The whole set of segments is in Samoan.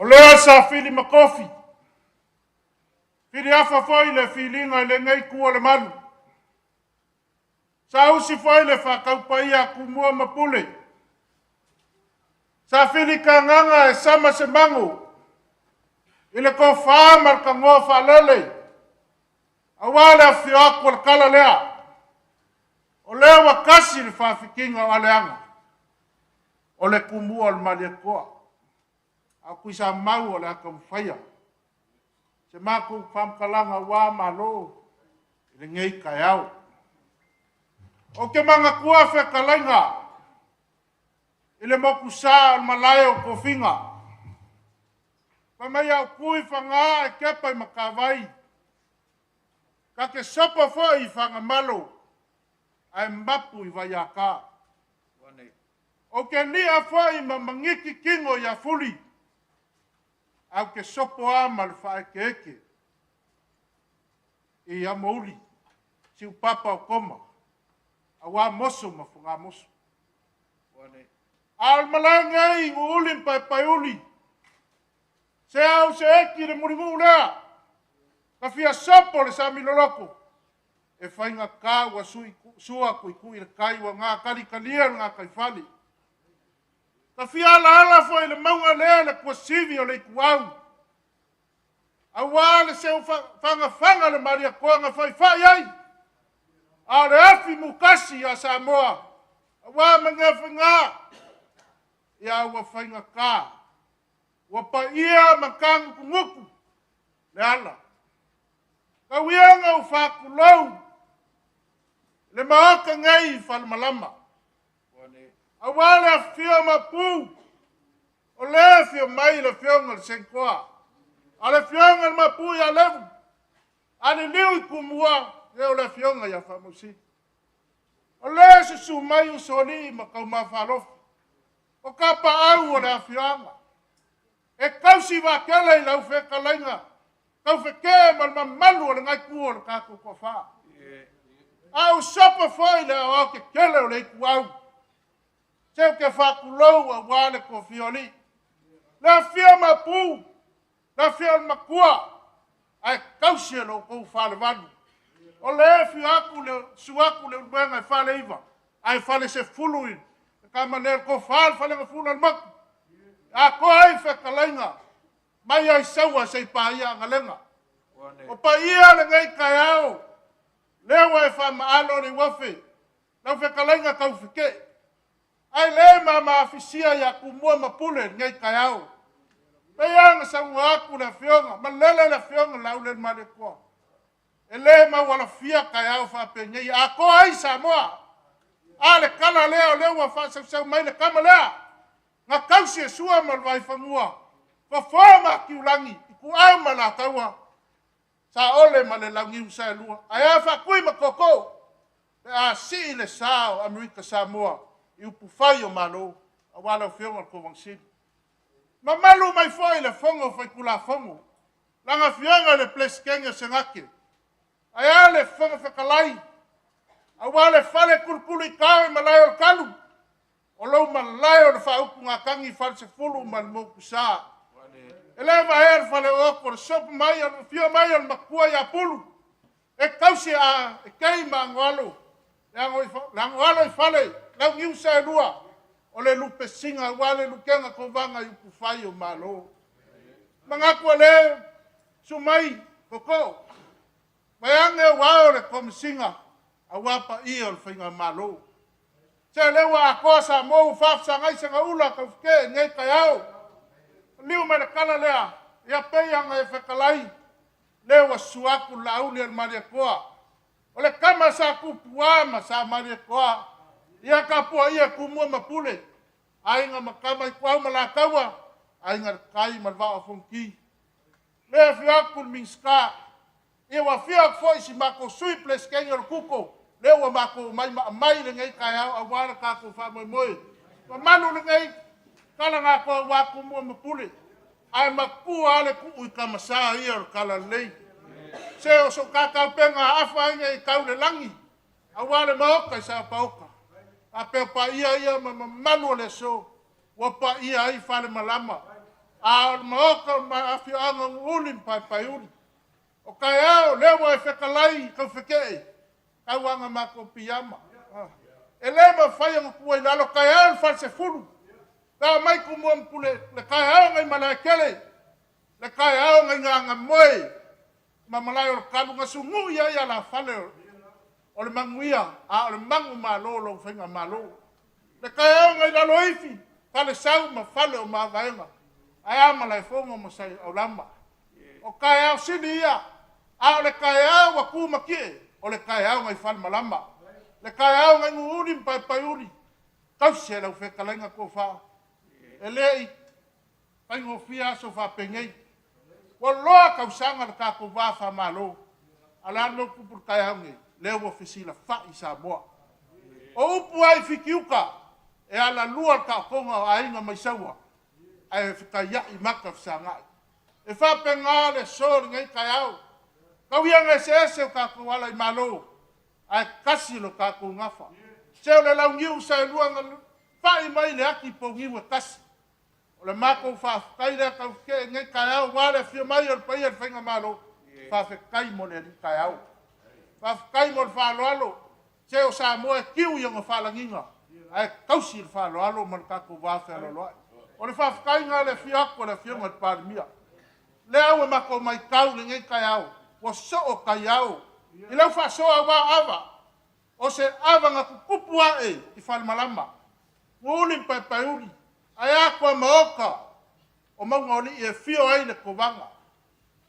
lea sa fili ma kofi, filiafa foi le filiga i lenei itu o le malu. Sa usi foi le faataupaia a Tumua ma Pule. Sa filikagaga e sama se mago i le tofa ma le tanoa faalele aua le afifio atu o le tala lea. O lea ua tasi le faafitiga o aleaga o le Tumua o le Malietoa, a o Tuisamau o le a taumafaia. Se matou faamatalaga ua malo i lenei taeao. Ou te manatua fetalaiga i le motusa o le malae o tofiga. Fai mai au tu i Faga ae tepa i Matavai, ta te sopo foi i Fagamalo ae mapu i Vaiata. Ou te lia foi ma maniti tino ia Fuli, ae ou te sopo lava ma le faaeteete i Amouli, Siupapa o Toma, aua Moso ma Fogamoso. A o le malae nei i Nuuuli ma Paepaeuli, se au se eti le mulinuu lea, na fia sopo le sami loloto, e faigata ua sua tuitui le tai ua gatalitalia le gataifale. Na fia alaala foi i le mauga lea le tuasivi o le ituau, aua le seu fagafaga le Malietoa na faifai ai, a o le afi mutasi ia Samoa, aua Manuafaiga, ia ua faigata, ua paia ma tagutugutu le ala. Tau ia ina ou faatulou le Maota nei i Falemalama, aua le afifio o Maopu, o lea e afio mai le Afioga i le Senitoa, a o le Afioga i le Maopu ia Levu, a liliu i Tumua, ia o le Afioga ia Faamausili. O lea e susu mai Usoalii ma Taumafalofi, o tapaau o le afioaga, e tausi vaatele i lau fetalaiga taufetee ma le mamalu o lena itu o le tatou toafa. A ou sopo foi le aoao tetele o le ituau, se ou te faatulou aua le toafia o alii. Le afio Maopu, le afio o le Matua, ae tausi e lo outou falevalu. O lea e afio atu le susu atu le Uluega e Faleiva, ae falesefulu i le tama lea le tofa le falegafula o le motu. Atoa ai fetalaiga mai ai Saua seia paia Agalega. O paia lenei taeao, lea ua e faamaalo le uafe, lau fetalaiga taufetee. Ae le maamaafisia ia Tumua ma Pule i lenei taeao. Pei lava ona saunoa atu le Afioga, malele le Afioga Laaulialemalietoa, e le maualafia taeao faapenei, atoa ai Samoa. A le tala lea o lea ua faasausau mai le tama lea, na tausi e Sua ma le Vaifanua, Fofo ma Atiulagi, Ituau ma Alataua, Saole ma le Launiu Saelua. Ae a Faatui ma Tootoo pe a sii le sa o Amerika Samoa i upufai o Malo, aua lau Afioga i le Kovana Sili. Mamalu mai foi le Fono Faitulafono, lana Afioga i le Peresetene o Senate, ae a le Fofoga Fetalai, aua le fale tulutuluitao i malae o le talu, O lou malae o le faautugatagi i Falesefulu ma le Motusa. E le vaea le faleooko, le sopo mai o le afio mai o le matua ia Pulu, e tausi a e kei ma agoalo, le agoalo i fale, launiu saelua, o le lupesiga aua le lutega kovaga i upufai o Malo. Manatu o le susu mai Tootoo, vaeane ua ao le Komesiga aua paia o le Faigamalo. Se lea ua atoa Samoa ua faafesagai segaula taufetee i lenei taeao. Liu mai le tala lea, ia pei ona e fetalai, lea ua susu atu le Laauli a le Malietoa. O le tama sa Tupua ma sa Malietoa, ia tapuaia Tumua ma Pule, Aiga ma Tama Ituau ma Alataua, Aiga i le Tai ma le Vaa o Fonoti. Lea e afio atu le Minisita, Ia ua afio atu foi si matou sui Peresetene o le Kuko, lea ua matou omai ma aumai i lenei taeao aua le tatou faamoemoe. Mamalu lenei tala na atoa aua Tumua ma Pule, ae matua lava le tuu i Tamasa ia o le Talalelei. Se o so ta taupega afa ai nei tau le lagi, aua le Maota i Sapaoka. Faapea paia ia ma mamalu o le aso ua paia ai falemalama. A o le maota o le afioaga o Nuuuli ma Paepaeuli. O taeao lea ua e fetalai i taufetee, tauaga matou piama. E le mafai ona tua i lalo taeao le falesefulu. Na mai Tumua ma Pule, le taeao nai Malaetele, le taeao nai Gagamoe ma malae o le talu na sunui ai alafale o le manuia, a o le manumalo o lau faigamalo. Le taeao nai Laloifi, Falesau ma Fale o Mavaega, ae a Malaefono ma Saiaulama. O taeao sili ia, a o le taeao ua tu matie, o le taeao nai Falemalama, le taeao nai Nuuuli ma Paepaeuli, tausi e lau fetalaiga tofa. E le i faigofie aso faapenei. Ua loa tausaga le tatou va faamalo. A o le a le mea ua tupu i le taeao nei? Lea ua fesilafai Samoa. O upu lava i Fitiuta, e alalua le taotoga o aiga mai Saua, ae fetaiai mata fesagai. E faapena le aso lenei taeao. Tau ia ina eseese o tatou ala i Malo, ae tasi lo tatou gafa. Se o le launiu saelua na pai mai le ati pouniu e tasi. O le matou faafetai lea taufetee i lenei taeao aua le afio mai o le paia i le Faigamalo. Faafetai mo le alii taeao. Faafetai mo le faaaloalo. Se o Samoa e tiu i ona faalagiga, ae tausi le faaaloalo ma le tatou va fealoaloai. O le faafetai lena i le afio atu o le Afioga i le Palemia. Lea ua matou matau i lenei taeao, ua soo taiao i lau faasoa aua ava. O se ava na tutupu ae i Falemalama, Nuuuli ma Paepaeuli, ae a tuamaota o Maugaolii e afio ai le Kovaga.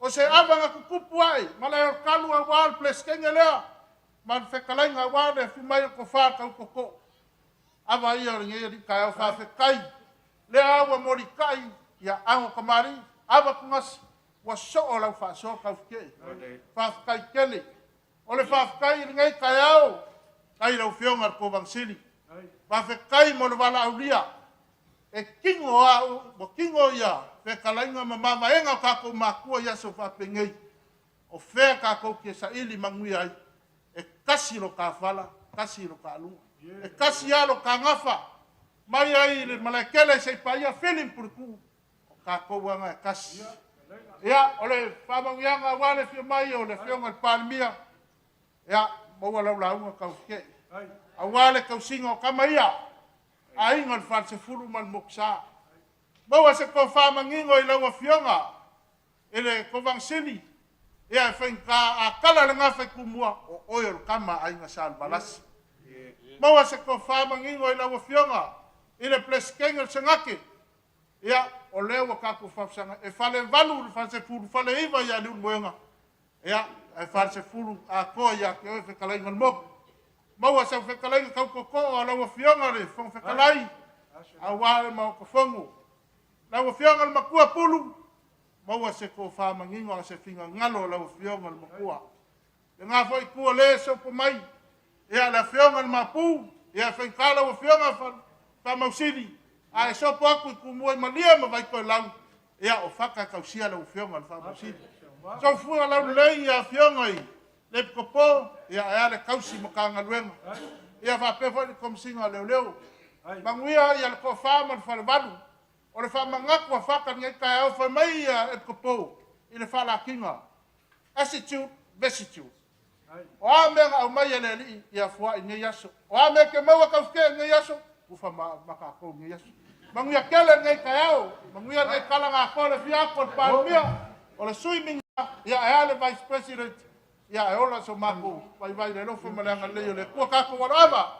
O se ava na tutupu ae malae o le talu aua le Peresetene lea ma le fetalaiga aua le afio mai o le tofa tau tootoo. Ava ia o lenei alii taeao faafetai. Lea ua molitai ia ago tamalii, ava tugasi, ua soo lau faasoa taufetee. Faafetai tele. O le faafetai i lenei taeao, tai lau Afioga i le Kovana Sili. Faafetai mo le valaaulia. E tino au, ua tino ia fetalaiga ma mavaega o tatou matua i aso faapenei. O fea tatou te saili manuia ai? E tasi lo ta fala, tasi lo ta aluga. E tasi lava lo ta gafa. Mai ai i le Malaetele seia paia Fili ma Puletuu, o tatou lava na e tasi. Ia, o le faamanuiaga aua le afio mai o le Afioga i le Palemia, ia, maua lau lauga taufetee. Aua le tausiga o tama ia, aiga o le Falesefulu ma le Motusa. Maua se tofa manino i lau Afioga i le Kovana Sili, ia e faigata a tala le gafa i Tumua, o oe o le tama a Aiga Salevalasi. Maua se tofa manino i lau Afioga i le Peresetene o le Senate, ia, o lea ua tatou faafesagai, e falevalu le falesefulu, faleiva ia Leulumoega, ia, ae falesefulu atoa ia te oe fetalaiga i le motu. Maua sau fetalaiga tau tootoo a lau Afioga i le Fofoga Fetalai, aua le Maota Fono. Lau Afioga i le Matua Pulu, maua se tofa manino a o se finagalo o lau Afioga i le Matua. Lena foi itu o lea e sopo mai, ia le Afioga i le Maopu, ia e faigata lau Afioga Faamausili, a e sopo atu i Tumua i Malie ma Vaitoelau, ia o fata e tausia lau Afioga i le Faamausili. Soifua laulelei ia Afioga i le Epikopo, ia ae a le tausi Matagaluega, ia faapea foi le Komesina o Leoleo. Manuia ia le toafa ma le falevalu. O le faamanatu a fata i lenei taeao fai mai ia Epikopo i le faalatiga, attitude, versitude. O a mea na aumai e le Alii ia fuai i lenei aso. O a mea e te maua taufetee i lenei aso, ufa ma tatou i lenei aso. Manuia tele lenei taeao, manuia lenei tala na atoa le afio atu o le Palemia, o le Sui Minisita, ia ae a le Vice President, ia ae ola so matou vaivai i le alofa ma le agalelei o le Atua. Tatou aloava.